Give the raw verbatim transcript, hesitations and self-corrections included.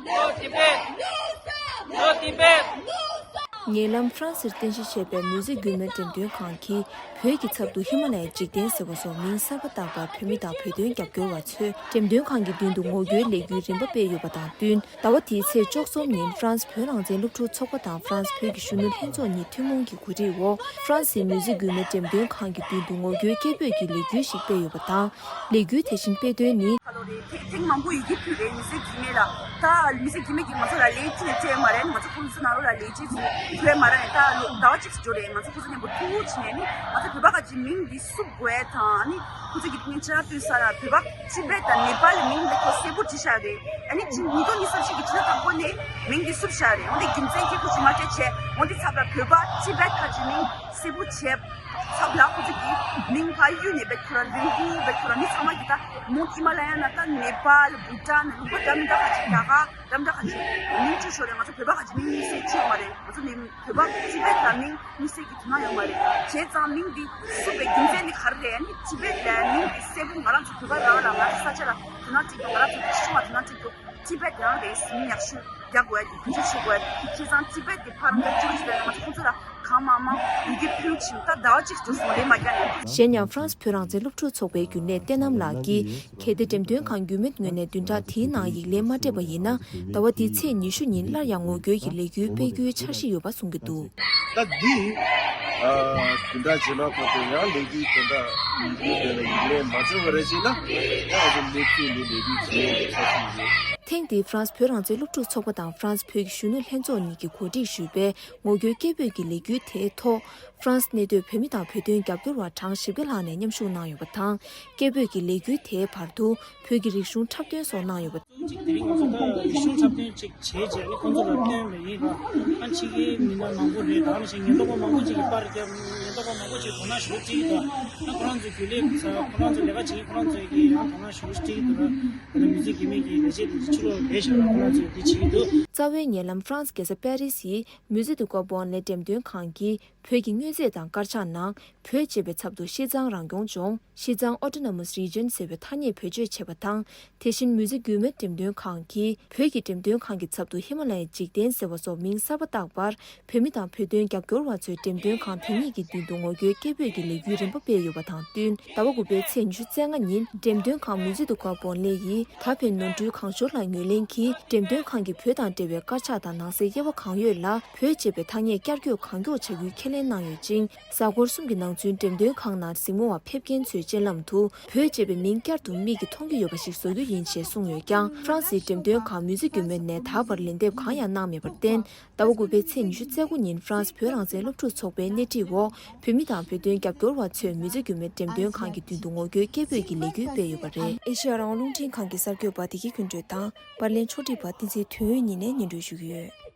No Tibet! No Tibet! ཉེ་ལམ་ཧྥ་རན་སིར་རྟེན་གཞི་བྱས་པའི་མི་ཚེ་མགོན་མེད་འགྲེམས་སྟོན་ཁང་གིས་བོད་ཀྱི་ཚབ་ཏུ་ཧི་མ་ལ་ཡའི་འཇིག་རྟེན་ཟེར་བ་སོགས་མིང་གསར་པ་བཏགས་པར་བོད་མི་དང་བོད་དོན་རྒྱབ་སྐྱོར་བ་ཚོས་འགྲེམས་སྟོན་ཁང་གི་མདུན་དུ་ངོ་རྒོལ་ལས་འགུལ་རིམ་པ་སྤེལ་ཡོད་པ་དང་བསྟུན། ཟླ་བ་འདིའི་ཚེས་བཅུ་གསུམ་ཉིན་ཧྥ་རན་སི་བོད་རང་བཙན་སློབ་ཕྲུག་ཚོགས་པ་དང་ཧྥ་རན་སི་བོད་ཀྱི་གཞོན་ནུ་ལྷན་ཚོགས་གཉིས་ཐུན་མོང་གི་གོ་སྒྲིག་འོག་ཧྥ་རན་སིའི་མི་ཚེ་མགོན་མེད་འགྲེམས་སྟོན་ཁང་གི་མདུན་དུ་ངོ་རྒོལ་སྐད་འབོད་ཀྱི་ལས་འགུལ་ཞིག་སྤེལ་ཡོད་པ་དང་། ལས་འགུལ་དེ་བཞིན་སྤེལ་དོན་ནི། ཁ་ལོ་རེད། ཐེངས་ཐེངས་མང་པོ་ཡི་གེ་ཕུལ་རེད། མི་ཚེ་རྒྱུས་མེད་ལ། ད་མི་ཚེ་རྒྱུས་མེད་ཀྱིས་ང་ཚོ་ལ་ལས་ཅི་ནས་སྤྲད་མ་རེད། ང་ཚོ་ཁོང་ཚོ་ནང་ལོགས་ལ་ལས་བྱེད་ཚོ་ཕུལ་མ་རེད། ད་ལོ་ཟླ་བ་གཅིག་ཙམ་འགྲོ་རེད། ང་ཚོ་ཁོང་ཚོ་མཉམ་པོ་ཐུག་ཕྱིན་ནས་ནི་ང་ཚོ་བོད་པ་ག་ཅིག་མིང་འདི་བསུབ་དགོས་དང་ནི། ཁོ་ཚོ་གི་མིང་ཅི་ལ་བཏོན་ས་ལ་བོད་པ་ཅི་བེད་དང་ནེ་པཱལ་མིང་འདི་ཁོ་གསལ་པོ་བྲིས་བཞག་རེད། ཨ་ནི་ཅི་ཉིས་སྟོང་ཉི་ཤུ་རྩ་གཅིག་གི་ཕྱི་ཟླ་དང་པོ་ནས་མིང་འདི་བསུབ་བཞག་རེད། འོན་ཏེ་རྒྱུ་མཚན་གྱིས་ཁོ་ཅི་མ་སྤྲད་བྱས། འོན་ཏེ་ཚབ་ལ་བོད་པ་ཅི་བེད་ཁ་ཅིག་མིང་གསལ་པོ་བྱས། ཚབ་ལ་ཁོ་ཚོ་གི་མིང་ཕར་གཡུག་ནས་བེད་ཁོ་ར་ལུས་ཁུ་བེད་ཁོ་ར་མི་ཚང་མ་གི་ད་མོ་ཧི་མ་ལ་ཡ་ན་ད་ནེ་པཱལ་བྷུ་ཊཱན་ལུང་པ་འདྲ་མི་འདྲ་ཁ་ཅིག་རྒྱ་གར་འདྲ་མི་འདྲ་ཁ་ཅིག་མིང་བྲིས་ཤོར་རེད། ང་ཚོ་བོད་པ་ཁ་ཅིག་མིང་གསལ་བྲིས་ཡོད་མ་རེད། ང་ཚོ་ནི་བོད་པ་ཅི་བེད་ལ་མིང་། དམིགས་བསལ་གྱི་དོ་སྣང་ཡོད་མ་རེད། བྱས་ཙང་མིང་འདི་བསུབ་པའི་རྒྱུ་མཚན་ནི་ག་རེ་རེད། ཨ་ནི་ཅི་བེད་ལ་མིང་འདི་གསལ་པོ་ང་རང་ཚོ་བོད་པ་རང་ལ་ང་ཚོ་ས་ཆ་ལ་དོ་སྣང་བྱེད་རྒྱུ། ང་རང་ཚོ་རིག་གཞུང་ལ་དོ་སྣང་བྱེད་རྒྱུ། ཅི་བེད་རང་རེད། མིང་ཡག་ཤོས་རྒྱག་དགོས་ཡ་དེ་གུས་བརྩི་ཞུ་དགོས་ཡ་དེ། བྱས་ཙང་ཅི་བེད་དེ་ཕར་འགྲོ་ཅི་རེད་ཟེར་ན་ང་ཚོ་ཁོང་ཚོ་ལ་གང་མང་མང་ཡི་གེ་ཕུལ་ཕྱིན། ད་ཟླ་བ་གཅིག་ཙམ་སོང་ལས་མ་རྒྱག་ནས། གཞན་ཡང་ཧྥ་རན་སི་བོད་རང་བཙན་སློབ་ཕྲུག་ཚོགས་པའི་རྒྱུན་ལས་བསྟན་རྣམ་ལགས་ཀྱིས། གལ་ཏེ་འགྲེམས་སྟོན་ཁང་རྒྱུན་མེད་ངོས་ནས་བདུན་ཕྲག་དེའི་ནང་ཡིག་ལན་མ་སྤྲད་པ་ཡིན་ན། ཟླ་བ་འདིའི་ཚེས་ཉི་ཤུ་ཉིན་སླར་ཡང་ངོ་རྒོལ་གྱི་ལས་འགུལ་སྤེལ་རྒྱུའི་འཆར་གཞི་ཡོད་པ་གསུང་གི་འདུག། ད་འདི་ཨ་བདུན་ཕྲག་རྗེས་མ་བར་དུ་ཡང་ལས་འགུལ་དེ་འདྲ་ཡིན་རྒྱུ་དེ་ལ་ཡིག་ལན་མ་བྱུང་བ་རེད་ཅེ་ན། ཡང་ང་ཚོ་མུ་མཐུད་ནས་ལས་འགུལ་བྱེད་ཡས་ཀྱི་འཆར་གཞི་ཡོད། ཐེངས་འདིའི་ཧྥ་རན་སི་བོད་རང་བཙན་སློབ་ཕྲུག་ཚོགས་པ་དང་ཧྥ་རན་སི་བོད་ཀྱི་གཞོན་ནུ་ལྷན་ཚོགས་གཉིས་ཀྱིས་གོ་སྒྲིག་ཞུས་པའི་ངོ་རྒོལ་སྐད་འབོད་ཀྱི་ལས་འགུལ་དེའི་ཐོག་ཧྥ་རན་སི་གནས་སྡོད་བོད་མི་དང་བོད་དོན་རྒྱབ་སྐྱོར་བ་གྲངས་བཞི་བརྒྱ་ལྷག་ནས་མཉམ་ཞུགས་གནང་ཡོད་པ་དང་། སྐད་འབོད་ཀྱི་ལས་འགུལ་དེའི་བར་དུ་བོད་ཀྱི་རིག་གཞུང་འཁྲབ་སྟོན་སོགས་གནང་ཡོད་པ། གཅིག་དེ་རིང་ང་ཚོ་ད་རིག་གཞུང་འཁྲབ་སྟོན་ཅིག་བྱས་རྗེས་ནི་ཁོང་ཚོ་ལ་སྟོན་པ་ཡིན་ར། ཨ་ཕྱི་རྒྱལ་མི་སྣ་མང་པོ་རེད། ད་ནང་བཞིན་ཉེན་རྟོག་པ་མང་པོ་ཅིག་གིས་པར་བརྒྱབ། ཉེན་རྟོག་པ་མང་པོ་ཅིག་དོ་སྣང་ཞེ་པོ་སྤྲད་ཀྱི་འདུག། ད་ཁོ་རང་ཚོའི་རྒྱུན་ལས་ཁོ་རང་ཚོ་ལས་ཀ་བྱེད་མཁན་ཁོ་རང་ཚོས་ཀྱིས་ཡང་དོ་སྣང་ཞེ་པོ་སྤྲད་ཀྱི་འདུག་ར། ད་ནི་མི་ཚེ་རྒྱུས་མེད་ཀྱི་ལས་བྱེད་དེ་ཚོ་ཕྱི་ལོགས་བསྡད་བཞག་ར། ཁོ་རང་ཚོས་འདི་བྱེད་ཀྱི་འདུག། རྩ་བའི་ཉེ་ལམ་ཧྥ་རན་སི་རྒྱལ་ས་པེ་རི་སིའི་མུ་ཟེ་དུ་ཀ་བོན་ལེ་འགྲེམས་སྟོན་ཁང་གིས་བོད་ཀྱི་དངོས་རྫས་དང་དཀར་ཆག་ནང་བོད་ཅེས་པའི་ཚབ་ཏུ་ཤིས་ཙང་རང་སྐྱོང་ལྗོངས། ཤིས་ཙང་Autonomous Region ཟེར་བའི་ཐ་སྙད་བེད་སྤྱོད་བྱས་པ་དང་། དེ་བཞིན་མུ་ཟེ་རྒྱུས་མེད་འགྲེམས་སྟོན་ཁང་གིས་བོད་ཀྱི་འགྲེམས་སྟོན་ཁང་གི་ཚབ་ཏུ་ཧི་མ་ལ་ཡའི་འཇིག་རྟེན་ཟེར་བ་སོགས་མིང་གསར་པ་བཏགས་པར། བོད་མི་དང་བོད་དོན་རྒྱབ་སྐྱོར་བ་ཚོས་འགྲེམས་སྟོན་ཁང་དེ་ཉིད་ཀྱི་མདུན་དུ་ངོ་རྒོལ་སྐད་འབོད་ཀྱི་ལས་འགུལ་རིམ་པ་སྤེལ་ཡོད་པ་དང་བསྟུན། ཟླ་བ་དགུ་པའི་ཚེས་ཉི་ཤུ་རྩ་ལྔ་ཉིན་འགྲེམས་སྟོན་ཁང་མུ་ཟེ་དུ་ཀ་བོན་ལེ་ཡིས་ད་ཕན་ནོར་འཁྲུལ་གང་ཤོར་ལ་ངོས་ལེན་གྱིས། འགྲེམས་སྟོན་ཁང་གིས་བོད་དང་འབྲེལ་བའི་དཀར་ཆག་དང་ནང་གསེས་དབྱེ་བ་གང་ཡོད་ལ་བོད་ཅེས་པའི་ཐ་སྙད་བསྐྱར་བཀོད་གང་མགྱོགས་བྱ་རྒྱུའི་ཁས་ལེན་གནང་ཡོད་ཅིང་། གཟའ་འཁོར་གསུམ་གྱི་ནང་ཚུན་འགྲེམས་སྟོན་ཁང་ནང་གཟིགས་མོ་བ་ཕེབས་མཁན་ཚོའི་སྤྱན་ལམ་དུ་བོད་ཅེས་པའི་མིང་བསྐྱར་དུ་མིག་གིས་མཐོང་རྒྱུ་ཡོད་པ་ཞིག་བཟོ་རྒྱུ་ཡིན་ཞེས་གསུངས་ཡོད་ཀྱང་། ཧྥ་རན་སིའི་འགྲེམས་སྟོན་ཁང་མུ་ཟེ་རྒྱུས་མེད་ནས་ད་བར་ལན་འདེབས་གང་ཡང་གནང་མེད་པར་བརྟེན། ཟླ་བ་དགུ་པའི་ཚེས་ཉི་ཤུ་རྩ་དགུ་ཉིན་ཧྥ་རན་སི་བོད་རང་བཙན་སློབ་ཕྲུག་ཚོགས་པའི་སྣེ་ཁྲིད་འོག་བོད་མི་དང་བོད་དོན་རྒྱབ་སྐྱོར་བ་ཚོས་མུ་ཟེ་རྒྱུས་མེད་འགྲེམས་སྟོན་ཁང་གི་མདུན་དུ་ངོ་རྒོལ་སྐད་འབོད་ཀྱི་ལས་འགུལ་སྤེལ་ཡོད་པ་རེད། ཨེ་ཤེ་ཡ་རང་དབང་རླུང་འཕྲིན་ཁང་གི་གསར་འགོད་པ་བདེ་སྐྱིད་ཀུན་སྒྲོན་དང་པར་ལེན་ཕྱོགས་སྒྲིག་པ་བསྟན་འཛིན་དོན་ཡོད་གཉིས་ནས་སྙན་སྒྲོན་ཞུ་གི་ཡོད།